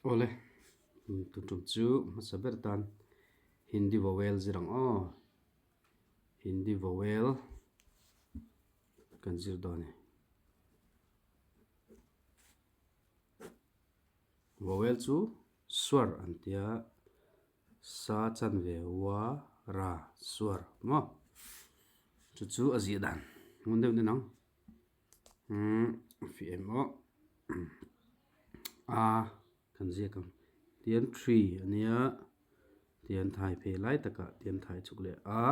Awle, tun tum chu hmasa ber tan Hindi vowel zir ang aw. Hindi vowel kan zir dawn e. Vowel chu swar an tia sa chanve wa ra swar maw chu chu a zih dan ngun deuh nen ang. Umm fih em aw a kan ziak ang tian tree a nia tian thai phei lai takah tian thai chuk leh a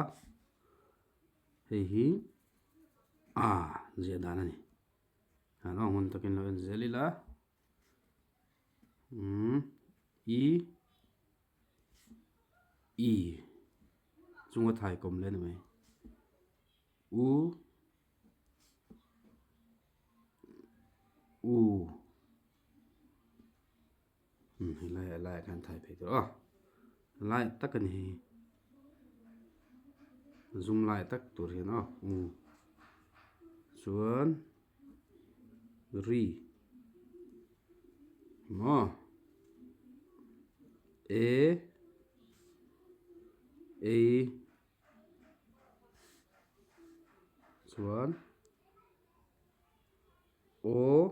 hei hi a ziah dan a ni an aw ngun takin lo en zel ila umm i e chunga thai kawm leh a ni mai u. U umm helai ah laiah khan thai phei tawh a lai tak a ni hei zum lai tak tur hian aw u chuan ri maw e ei. Chuan aw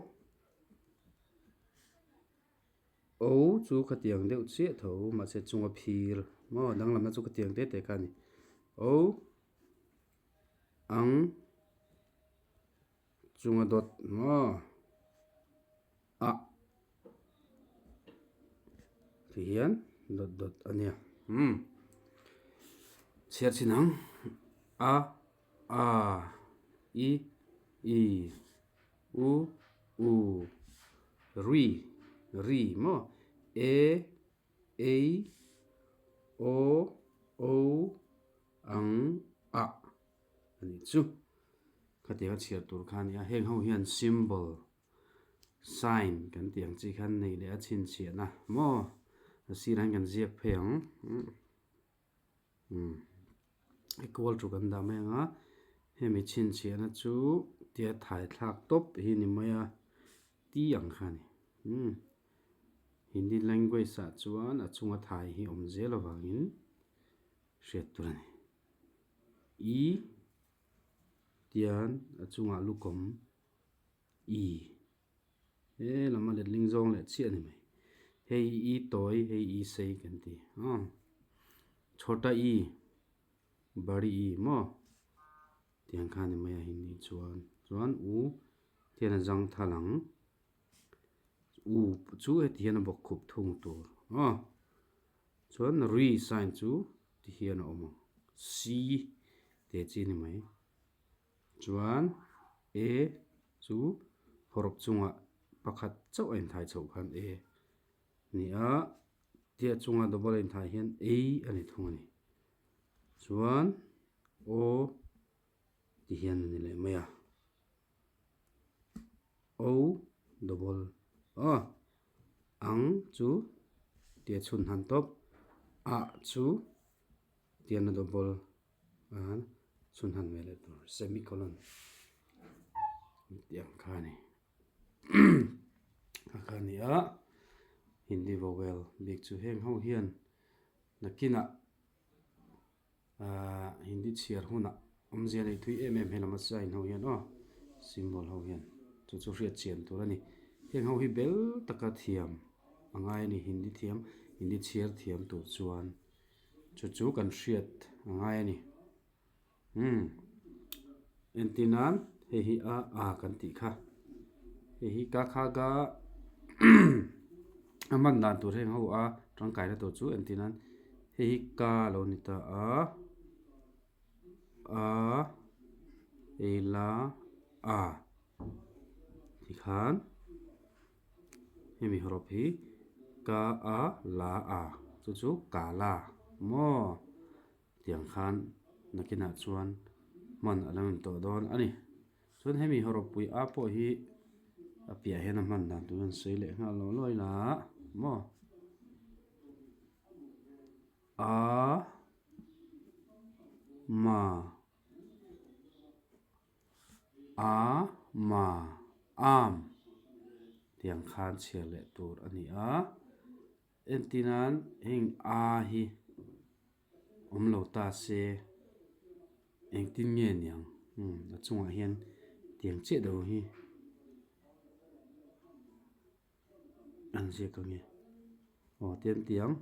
o chu khatiang deuh chiah tho mahse chunga phir maw danglamna chu khatiang te te kha a ni o ang chunga dawt maw a ti hian dawt dawt a nia umm chhiar chin ang a a i i u u ri ri maw e ei aw o ang a a nih chu khatianga chhiar tur kha a ni a heng ho hian symbol Sign kan tih ang chi khan nei leh a chhinchhiahna maw a sirah hian kan ziak phei ang umm equal to kan dah mai ang a hemi chhinchhiahna chu tia thai thlak tawp hi ni mai a ti ang kha a ni umm Hindi language ah chuan a chunga thai hi awm zel avangin hriat tur a ni i tian a chungah lukawm. I he lam a letling zawng leh chiah a ni mai. Hei i tawi hei i sei kan ti a chhawta i bari i maw tiang kha a ni mai a hindi chuan chuan u tian a zang thal ang u chu heti hian a bawk khup thung tur a chuan ri sign chu ti hian a awm ang c te chi a ni mai. Chuan E chu hawrawp chungah pakhat chauh a inthai chhoh khan E ni a, tia chunga double a inthai hian ei a ni thung a ni. Chuan O ti hian a ni leh mai a, O double a, ang chu tia chhun han tawp, a chu tian a double a chhun han ve leh tur semicolon tih ang kha a ni a kha a ni a hindi vowel bik chu heng ho hian nakinah ahh hindi chhiar hunah awmzia nei thui em em helam a sign ho hian aw symbol ho hian chu chu hriat chian tur a ni heng ho hi bel taka thiam a ngai a ni hindi thiam hindi chhiar thiam tur chuan. Chu chu kan hriat a ngai a ni. Umm entir nan hei hi a a kan tih kha. Hei hi ka kha ga a hman dan tur heng ho a tangkaina tur chu entir nan hei hi ka lo ni ta a a hei la a tikhan. Hemi hawrawp hi ka a la a chu chu ka la maw tiang khan nakinah chuan hman a lo in tawh dawn a ni. Chuan hemi hawrawp pui a pawh hi a piah hian a hman dan tur an sawi leh nghal lo lawi la maw a ma. A, ma, am tiang khan chhiar leh tur a ni a. Entir nan heng a hi awm lo ta se engtin nge niang umm a chungah hian tiang chiah deuh hi an ziak ang e aw tiang tiang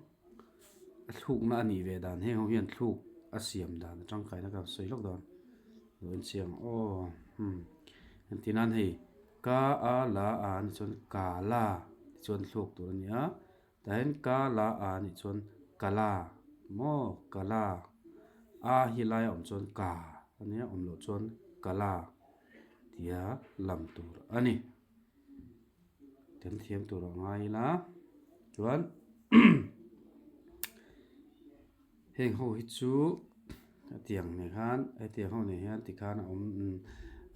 a thlukna a nih ve dan heng ho hian thluk a siam dan a tangkaina ka sawi lawk dawn lo en chiang aw umm entir nan hei ka a la a ni chuan ka la tichuan thluk tur a ni a. Tah hian ka la a nih chuan ka la maw ka la a hi laia awm chuan ka a nia awm loh chuan ka la tia lam tur a ni. Kan thiam tur a ngai ila chuan heng ho hi chu hetiang nen khan hetiang ho nen hian tikhan a awm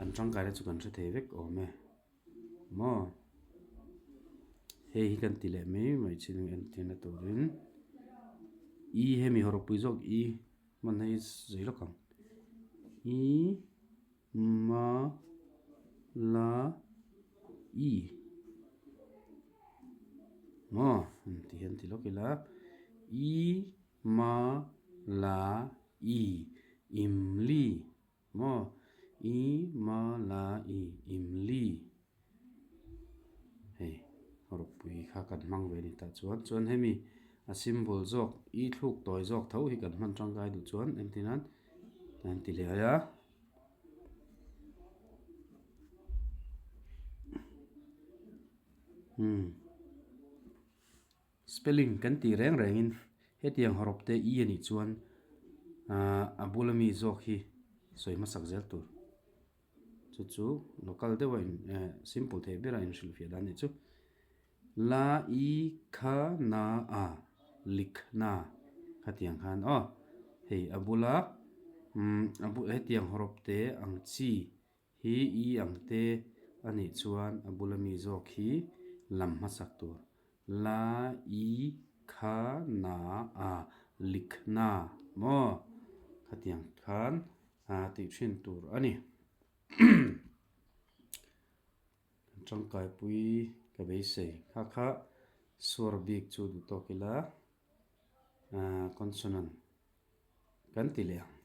an tangkaina chu kan hre thei vek awm e. Maw? Hei hi kan ti leh mai mai chin ang entirna turin i hemi hawrawpui zawk i hman hei zui lawk ang i ma la i maw ti hian ti lawk ila i ma la i imli Maw? I ma la i imli. Hei ropui kha kan hmang ve ni tah chuan chuan hemi a symbol zawk i thluk tawi zawk tho hi kan hman tangkai duh chuan entir nan an ti leh a. Umm. Spelling kan tih reng rengin hetiang hawrawp te i a nih chuan a bula mi zawk hi sawi hmasak zel tur. Chu chu local deuha in simple theih bera inhrilhfiah dan nih chu. La i kha na a lik na khatiang khan aw hei a bula a bu hetiang hawrawp te ang chi Hi i ang te a nih chuan a bula mi zawk hi lam hmasak tur. La i kha na a lik na maw? Khatiang khan tih thin tur a ni. Kan tangkaipui ka beisei. Kha kha suar bik chu duh tawk ila consonant kan ti leh ang.